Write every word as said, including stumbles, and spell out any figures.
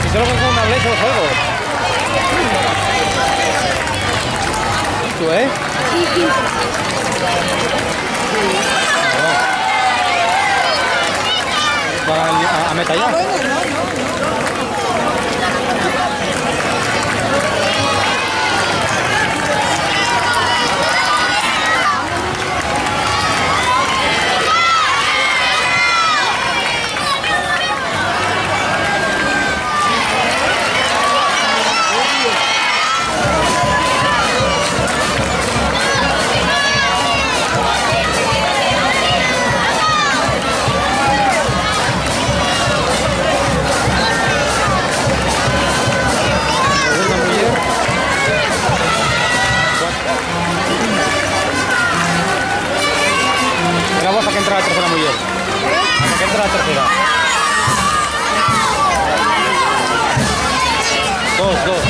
Y solo con una vez lo juego. ¿Tú, eh? Sí, quince. ¿Va a, a meta ya? Ah, bueno, no, no, no. Era vos a que entra la tercera mujer. A que entra la tercera. Dos, dos.